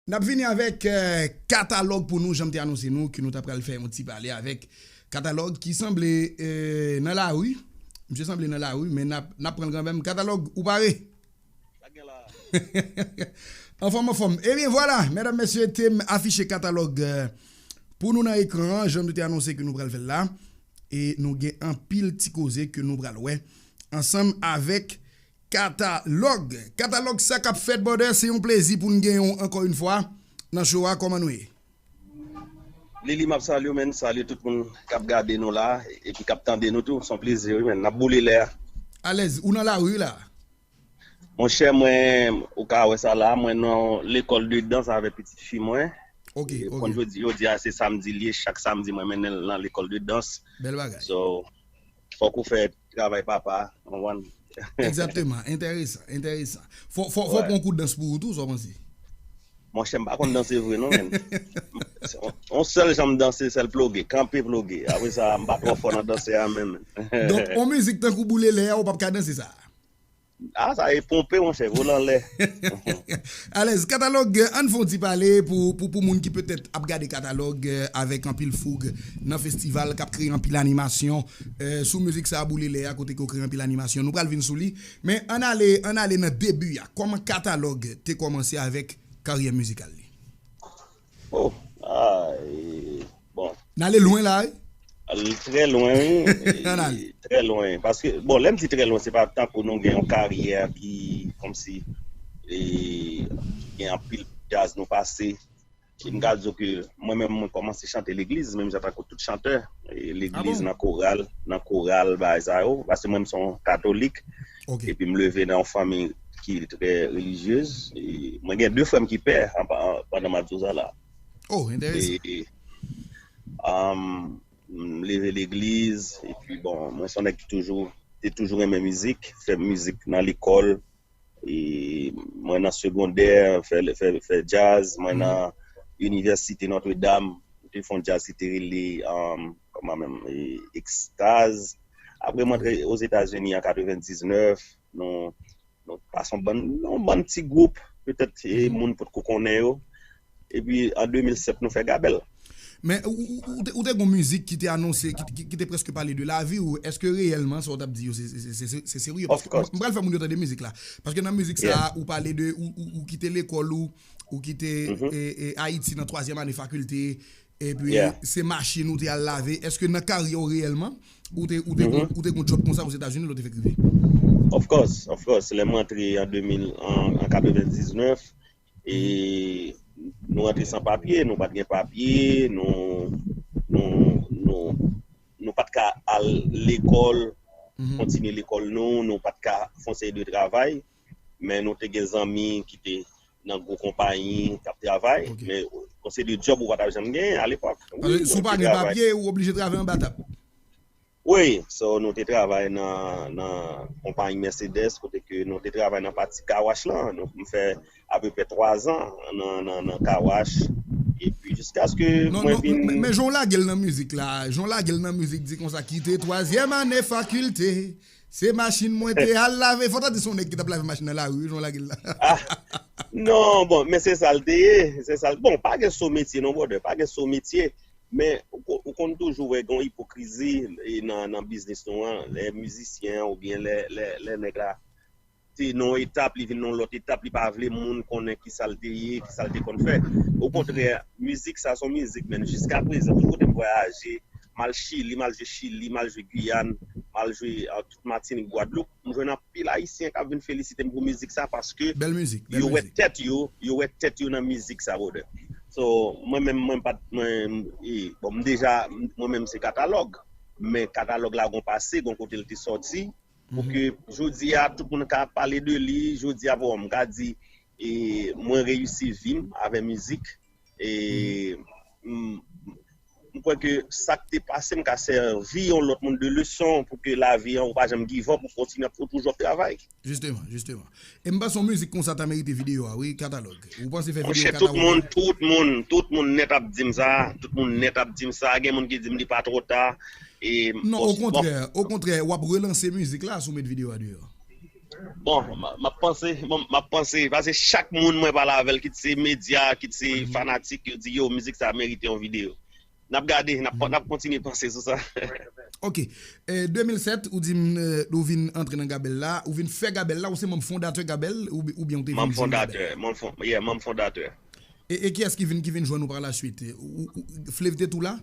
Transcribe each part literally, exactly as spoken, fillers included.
N ap vini avèk eh, katalòg pou nou, jan m te anonse nou, ke nou ta pral fè yon ti pale avèk katalòg ki sanble eh, nan lari. Misye sanble nan lari, men n ap n ap pran l kanmenm. Katalòg, ou pare? Anfòm, anfòm. Ebyen, vwala, medam, mesye, te m afiche katalòg eh, pou nou nan ekran an, jan nou te anonse ke nou pral fè l la. E nou gen anpil ti koze ke nou pral wè ansanm avèk katalòg. Katalòg sa k ap fèt, brother, se yon plezi pou n gen w ankò yon fwa nan show a. Kòman nou ye? Lili, m ap salye w, menn. Salye tout moun k ap gade nou la, epi k ap tande nou tou. Se yon plezi, wi, menn. N ap boule lè a. Alèz, ou nan lari la? Monchè, mwen, ou ka wè sa la, mwen nan lekòl de dans avèk pitit fi mwen. Ok, E ok. Konn jodi, jodi a se samdi l ye, chak samdi mwen mennen l nan lekòl de dans. Bèl bagay. So, fòk ou fè travay papa, w konprann? Egzakteman, enteresan, enteresan. Fò, fò, fò Wè. pran kout dans pou ou tou, sa w panse? Monchè, m pa konn danse vre non, menn. On sèl jan m danse, sèl ploge, kanpe ploge. Apre sa, m pa twò fò nan danse a menm. Donk, on mizik tankou boule lè a, ou p ap ka danse sa? Ah, sa e ponpe, monchè, vole anlè. Alèz, katalòg, eh, ann fè yon ti pale pou, pou, pou moun ki petèt ap gade katalòg eh, avèk anpil foug nan festival, k ap kreye anpil animasyon eh, sou mizik sa a, boule lè a, kote ke w kreye anpil animasyon. Nou pral vin sou li. Men ann ale, ann ale nan debi a. Kòman katalòg te kòmanse avèk karyè mizikal li? Oh, ah, e, bon. N ale lwen la, wi. Al trè lwen, wi. Ann ale. Trè lwen. Paske, bon, lè m di trè lwen, se pa tankou nou gen yon karyè ki, kòmsi, e, gen anpil djaz nou pase. E m ka di w ke mwen menm, mwen kòmanse chante legliz, menm jan tankou tout chantè. E, legliz, bon? Nan koral, nan koral, bagay sa yo. Paske mwen, m se yon katolik. Ok. Epi m leve nan yon fanmi ki trè relijyez. E mwen gen de frè m ki pè an, an, pandan m ap di w sa la. Oh, enteresan. E, um, m leve legliz, epi bon, mwen se yon nèg ki toujou, te toujou renmen mizik, fè mizik nan lekòl, e mwen nan segondè, fè, fè, fè djaz, mwen nan inivèsite Notre Dame, te fè yon djaz ki te rele, um, kòman menm, e, Ekstaz. Apre mwen antre Ozetazini an katrevendiznèf, nou, nou pase yon bann, yon bann ti gwoup, petèt e, moun potko konnen yo. Epi an de mil sèt, nou fè Gabèl. Men ou, ou, ou te, ou te gon mizik ki te anonse, ki, ki, ki te prèske pale de lavi ou. Èske reyèlman sa w t ap di yo se, se, se, se, se serye? Of Paske course. M pral fè moun yo tande mizik la. Paske nan mizik sa, Yeah. Ou pale de, ou, ou, ou kite lekòl ou, ou kite Mhm. e, e, Ayiti nan twazyèm ane fakilte, epi Yeah. se machin ou te al lave. Èske nan karyè w reyèlman, ou te, ou te, Mhm. ou te gon djòb konsa Ozetazini lè w te fèk rive? Of course, of course. Lè m antre an de mil, an, an katrevendiznèf, e nou antre san papye, nou pa t gen papye, nou, nou, nou, nou pa t ka al lekòl, Mhm. kontinye lekòl nou, nou pa t ka fè yon seri de travay, men nou te gen zanmi ki te nan gwo konpayi k ap travay, Ok. Men yon seri de djòb ou pa t ap janm genyen alepòk. Paske si w pa gen papye, ou oblije travay anba tab. Wi, so nou te travay nan, nan konpayi Mercedes, kote ke nou te travay nan pati car wash lan. Nou, m fè apeprè twa zan nan, nan, nan car wash. Epi jiskaske Non, mwen non, vin men, men jan w lage l nan mizik la, jan w lage l nan mizik, di konsa, kite twazyèm ane fakilte, se machin mwen te al lave. Fò w ta di se yon nèg ki t ap lave machin nan lari, wi, jan w lage l la. Ah, non, bon, men se sa l te ye. Se sa l, bon, pa gen so metye non, brother, pa gen so metye. Men ou, ko- ou konn toujou wè gen yon ipokrizi e nan, nan biznis nou an, lè mizisyen an oubyen lè, lè, lè nèg la te nan yon etap, li vin nan yon lòt etap, li pa vle moun konnen ki sa l te ye, ki sa l te konn fè. Okontrè, mizik sa se yon mizik, men jiska prezan, tout kote m vwayaje, m al Chili, m al jwe Chili, m al jwe Giyàn, m al jwe ah, tout Matinik, Gwadloup, m jwenn anpil Ayisyen k ap vin felisite m pou mizik sa paske Bèl mizik, bèl yo wè mizik. Tèt yo, yo wè tèt yo nan mizik sa, brother. So, mwen menm, mwen pa t, mwen, e, bon, m deja, mwen menm se katalòg, men katalòg la gon pase, gon kote l te sòti, pou ke jodi a, tout moun ka pale de li, jodi a, bon, m ka di, e, mwen reyisi vi m avè mizik, e, m, m kwè ke sa k te pase m ka sèvi yon lòt moun de leson pou ke lavi an ou pa janm give up, ou kontinye ap, ou toujou ap travay. Jisteman, jisteman. E m panse yon mizik konsa ta merite videyo a, wi, katalòg. Ou panse fè videyo Monchè, tout moun, katalòg? Tout moun, tout moun nèt ap di m sa, tout moun nèt ap di m sa, gen moun ki di m li pa twò ta. E, Non, bon, okontrè, okontrè, w ap relanse mizik la si w met videyo a deyò. Bon, m ap panse, m ap panse, paske chak moun mwen pale avè l, kit se medya, kit se fanatik, yo di, yo, mizik sa merite yon videyo. N ap gade, n ap, n ap kontinye panse sou sa. Ok. Eh, de mil sèt, ou di m, eh, ou vin antre nan Gabèl la, ou vin fè Gabèl la, ou se manm fondatè Gabèl, ou, oubyen ou te vin jwenn Gabèl? Manm fondatè, manm fon, yeah, manm fondatè. E, e kiyès ki vin, ki vin jwenn ou pa la swit? Ou, ou, Flave te tou la?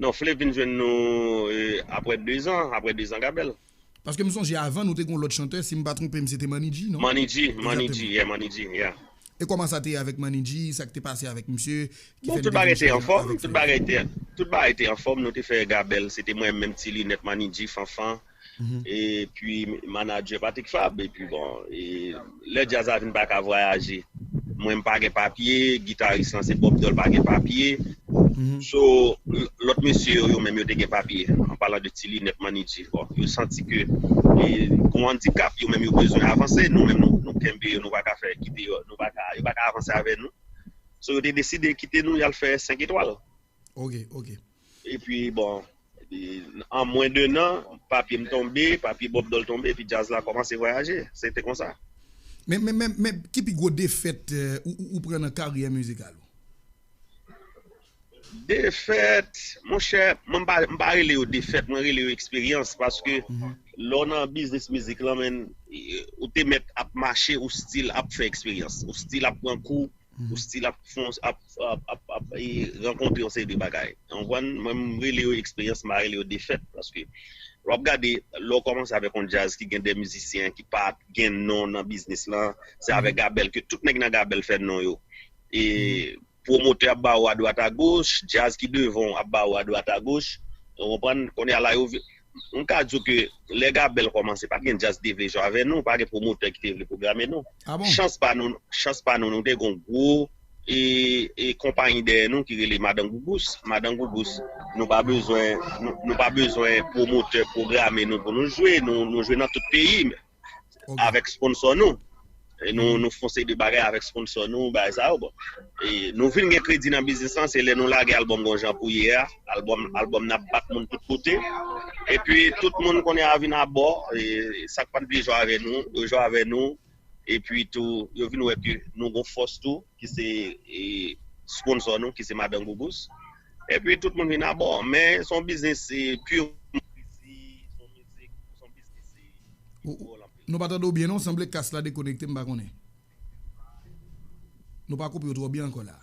Non, Flave vin jwenn nou eh, apre de zan, apre de zan Gabèl. Paske m sonje avan nou te gon lòt chantè, si m pa twonpe m se te Manidji, non? Manidji, Manidji, yeah, Manidji, yeah. E kòman sa te ye avèk Manidji, sa k te pase avèk misye, ki fè n te vin chanje avèk Flave? Tout bagay te anfòm, tout bagay te anfòm, nou te fè Gabèl, se te mwen menm, Ti Linèt, Manidji, Fanfan, epi manadjè Patrick Fab, epi bon, e, lè djaz la vin pa ka vwayaje, mwen m pa gen papye, gitaris lan se Bob Dol pa gen papye. So, lòt mesye yo, yo menm yo te gen papye. An palan de Ti Linèt, Manidji, bon, yo santi ke e, gon andikap, yo menm yo bezwen avanse, nou menm nou, nou kenbe yo, nou pa ka fè kite yo, nou pa ka, yo pa ka avanse avè nou. So yo te deside kite nou, y al fè senk etwal. Ok, ok. Epi bon, e, an mwen de nan, papye m tonbe, papye Bob Dol tonbe, epi djaz la kòmanse vwayaje. Se te konsa. Men, men, men, men ki pi gwo defèt eh, ou, ou, ou pran nan karyè mizikal ou? Defèt, monchè, mwen m pa, m pa rele yo defèt, mwen rele yo eksperyans, paske lè w nan biznis mizik lan, men, ou te mèt ap mache, ou still ap fè eksperyans, ou still ap pran kou, ou still ap fon, ap, ap, ap, ap e, rankontre yon seri de bagay. Ou konprann? Mwen, m rele yo eksperyans, m pa rele yo defèt, paske lè w ap gade, lè w kòmanse avèk yon djaz ki gen de mizisyen ki pa gen non nan biznis lan, se avèk Gabèl ke tout nèg nan Gabèl fè non yo. E pwomotè ap ba ou adwat agoch, djaz ki devan w ap ba ou adwat agoch. Ou konprann? Kounye a la, yo, m ka di w ke lè Gabèl kòmanse, pa t gen djaz ki te vle jwe avè nou, pa gen pwomotè ki te vle pwograme nou. Chans pa nou, chans pa nou, nou te gen yon gwo e, e konpayi dèyè nou ki rele Madan Gougous. Madan Gougous, nou pa bezwen, nou, nou pa bezwen pwomotè pwograme nou pou nou jwe, nou, nou jwe nan tout peyi. Avèk sponsò nou. E nou, nou fè yon seri de bagay avèk sponsò nou, bagay sa yo, bon. E nou vin gen kredi nan biznis lan, se lè nou lage albòm Gon Jan Pou Ye a, albòm, albòm n ap bat moun tout kote. Epi tout moun kounye a vin abò, e sa k pa t vle jwe avè nou, yo jwe avè nou. Epi tou, yo vin wè ke nou gon fòs tou, ki se e, sponsò nou, ki se Madan Gougous. Epi tout moun vin abò, men se yon biznis, se pure. Ou, ou, nou pa tande w byen non, sanble kas la dekonekte, m pa konnen. Nou pa koupe w twò byen ankò la.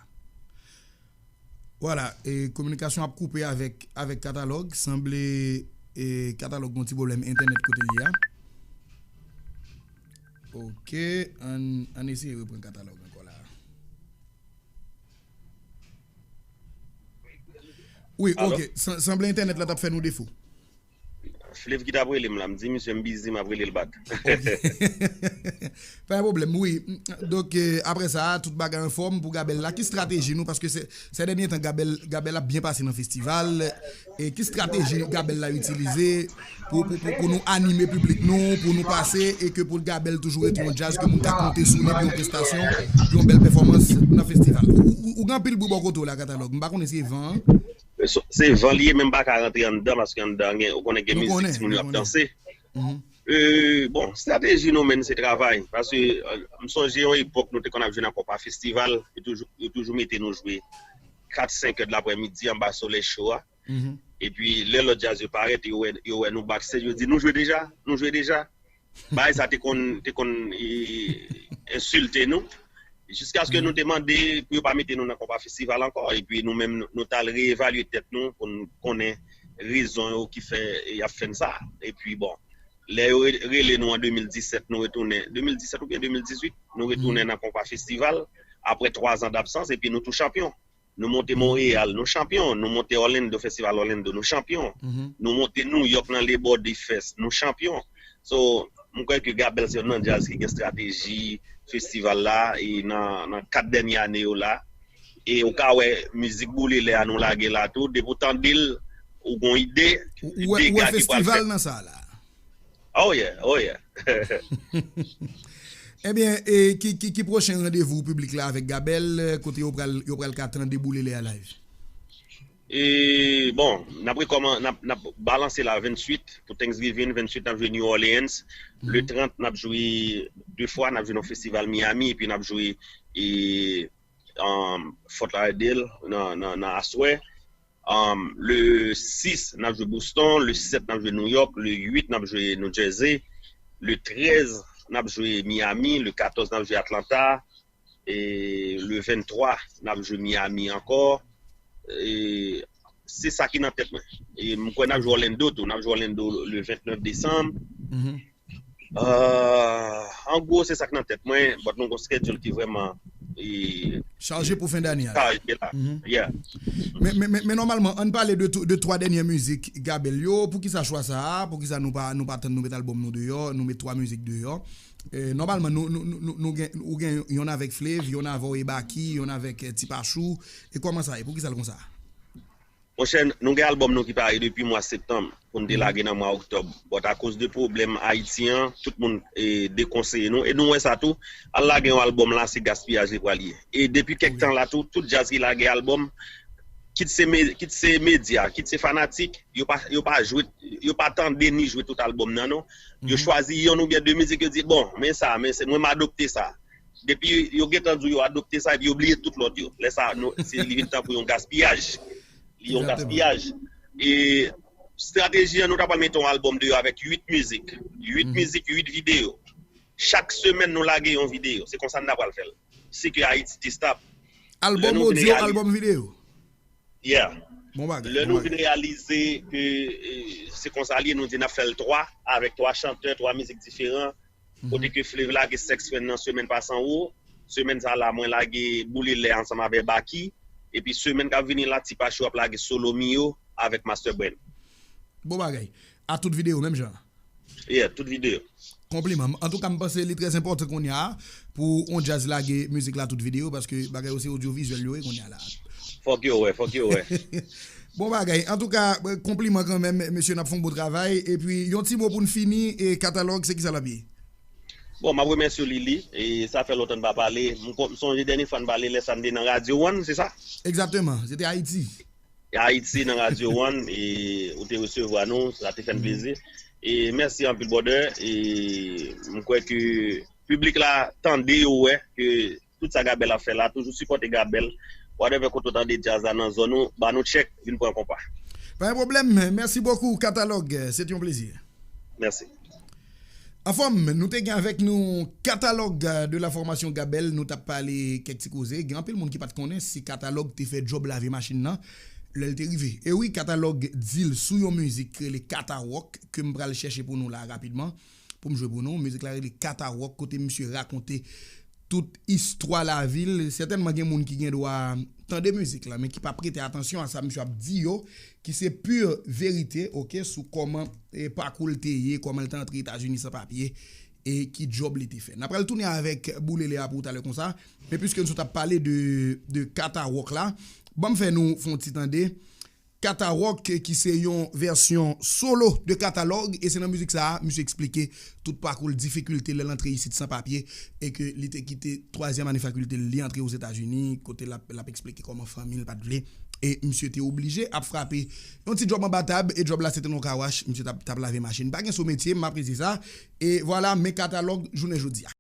Vwala, e, kominikasyon ap koupe avèk, avèk Katalòg, sanble e, Katalòg gon ti pwoblèm entènèt kote l ye a. Ok, ann, ann eseye reprann Katalòg ankò la. Wi, ok, sanble entènèt la t ap fè nou defo. Flave ki t ap rele m la, m di misye m bizi, m ap rele l bak. Pa gen pwoblèm, wi. Donk, eh, apre sa, tout bagay anfòm pou Gabèl la. Ki estrateji nou? Paske se, se dènye tan Gabèl, Gabèl ap byen pase nan festival. E ki estrateji Gabèl la itilize pou, pou, pou, pou nou anime piblik nou, pou nou pase e ke pou Gabèl toujou rete yon djaz ke moun ka konte sou li pou yon prestasyon, pou yon bèl pèfòmans nan festival. Ou, ou, ou gen anpil bri bò kote w la, Katalòg. M pa konnen si se van an. Se van li ye, men m pa ka rantre anndan, paske anndan gen, ou konnen gen mizik, timoun yo ap danse. E, bon, estrateji nou menm se travay. Paske, eh, m sonje yon epòk nou te konn ap jwe nan konpa festival, yo toujou, yo toujou mete nou jwe kat, senk è de laprèmidi anba solèy cho a. Epi, lè lòt djaz yo parèt, yo wè, yo wè nou backstage, yo di, "Nou jwe deja? Nou jwe deja?" Bagay sa te konn, te konn, e, ensilte nou. Jiskaske nou te mande pou yo pa mete nou nan konpa festival ankò. Epi nou menm, nou, nou t al reevalye tèt nou pou n konnen rezon yo ki fè y ap fè n sa. Epi bon, lè yo re-, rele nou an de mil disèt, nou retounen, de mil disèt oubyen de mil dizuit, nou retounen nan konpa festival, apre twa zan dabsans, epi nou tou chanpyon. Nou monte Monreyal, nou chanpyon. Nou monte Orlando, festival Orlando, nou chanpyon. Nou monte Nouyòk nan Labor Day Fest, nou chanpyon. So, m kwè ke Gabèl se youn nan djaz ki gen estrateji festival la, e nan, nan kat dènye ane yo la. E ou ka wè mizik Boule Lè a nou lage la tou, depi w tande l, ou gon ide, dega ki pral fèt. Ou wè festival nan sa la. Oh yeah, oh yeah. Ebyen, e, ki, ki, ki pwochen randevou piblik la avèk Gabèl, eh, kote yo pral, yo pral ka tande Boule Lè a live? E, bon, n ap rekòman-, n ap, n ap balanse la venntuit pou Thanksgiving, venntuit n ap jwe New Orleans, le trant n ap jwe de fwa, n ap jwe nan festival Miami, epi n ap jwe e, um, Fort Lauderdale nan, nan, nan aswè. Um, le sis n ap jwe Boston, le sèt n ap jwe New York, le uit n ap jwe New Jersey, le trèz n ap jwe Miami, le katòz n ap jwe Atlanta, e le venntwa n ap jwe Miami ankò. E se sa ki nan tèt mwen. E m kwè n ap jwe Orlando tou, n ap jwe Orlando le vennèf desanm. Euh, an gwo, se sa k nan tèt mwen, but nou gon schedule ki vrèman e, chaje pou fen dane a. Chaje la. Yeah. Men, men, men, men nòmalman, ann pale de, tou- de twa dènye mizik Gabel yo. Poukisa chwa sa a? Poukisa nou pa, nou pa tann nou met albòm nou deyò, nou met twa mizik deyò? E, nòmalman, nou, nou, nou, nou, nou gen, ou gen yonn avèk Flav, yonn avè w e Baky, yonn avèk eh, Ti Pachou. E kòman sa ye? Poukisa l konsa? Monchè, nou gen albòm nou ki pare depi mwa septanm pou n te lage nan mwa oktòb. But akoz de pwoblèm Ayiti an, tout moun e, dekonseye nou. E nou wè sa tou. Al lage yon albòm la, se gaspiyaj li pral ye. E depi kèk tan la tou, tout djaz ki lage albòm, kit se, me, kit se medya, kit se fanatik, yo pa, yo pa jwe, yo pa tande ni jwe tout albòm nan non. Yo chwazi yonn oubyen de mizik, yo di, bon, men sa, men se, mwen m adopte sa. Depi yo gentan di w yo adopte sa, epi yo bliye tout lòt yo. Lè sa, nou, se, li vin tankou yon gaspiyaj. Li yon gaspiyaj. E estrateji an, nou ta pral mete yon albòm deyò avèk uit mizik. Uit mizik, uit videyo. Chak semèn, nou lage yon videyo. Se konsa n ta pral fè l. Si ke Ayiti te stab. Albòm odyo, albòm videyo. Yeah. Bon bagay. Lè nou vin reyalize ke eh, se konsa li ye, nou di n ap fè l twa, avèk twa chantè, twa mizik diferan. Kote ke Flav lage Sex Friend nan semèn pase an wo. Semèn sa la, mwen lage Boule Lè ansanm avè Baky. Epi semèn k ap vini la, Ti Pachou ap lage Solo Mio avèk Master Brain. Bon bagay. A tout videyo, menm jan. Yeah, tout videyo. Konpliman. Antouka, m panse li trè enpòtan kounye a pou on djaz lage mizik la tout videyo, paske bagay yo se odyovizyèl yo ye kounye a la. Fòk yo wè, fòk yo wè. Bon bagay. Antouka, konpliman kanmenm, mesye, n ap fè yon bon travay. Epi, yon ti mo pou n fini, e katalòg, se kisa l ap ye? Bon, m ap remèsye w, Lili. E sa fè lontan n pa pale. M kon- m sonje dènye fwa n pale, lè sa n te nan Radyo One, se sa? Egzakteman. Se te Ayiti. Ayiti nan Radyo One, e ou te resevwa nou, sa te fè n plezi. E mèsi anpil, brother. E m kwè ke piblik la tande, yo wè ke tout sa Gabel ap fè la, toujou sipòte Gabel. Whatever kote w tande djaz la nan zòn ou, ba nou tchèk, vin pran konpa. Pa gen pwoblèm. Mèsi bokou, Katalòg. Se te yon plezi. Mèsi. Anfòm, nou te gen avèk nou Katalòg de la fòmasyon Gabel, nou t ap pale kèk ti koze. Gen anpil moun ki pa t konnen si Katalòg te fè djòb lave machin nan. Lè l te rive. E wi, Katalòg di l sou yon mizik ki rele Katawòk, ke m pral chèche pou nou la rapidman, pou m jwe pou nou. Mizik la rele Katawòk, kote misye rakonte tout istwa lavi l. Sètènman, gen moun ki gen dwa tande mizik la, men ki pa prete atansyon a sa misye ap di yo, ki se pure verite, oke, sou kòman e, pakou l te ye, kòman l te antre Etazini san papye, e ki djòb li te fè. N ap pral tounen avèk Boulele a pou talè konsa, men piske nou sot ap pale de, de Katawòk la, ban m fè nou fè yon ti tande. Katawòk, ki se yon vèsyon solo de Katalòg, e se nan mizik sa a, misye eksplike tout pakou l, difikilte lè l antre isit san papye, e ke li te kite twazyèm ane fakilte l, li antre Ozetazini, kote l ap, l ap eksplike kòman fanmi l pa t vle, e misye te oblije ap frape yon ti djòb anba tab, e djòb la se te nan yon kawach, misye t ap, t ap lave machin. Pa gen sou metye, m apresye sa, e vwala, men Katalòg jounen jodi a.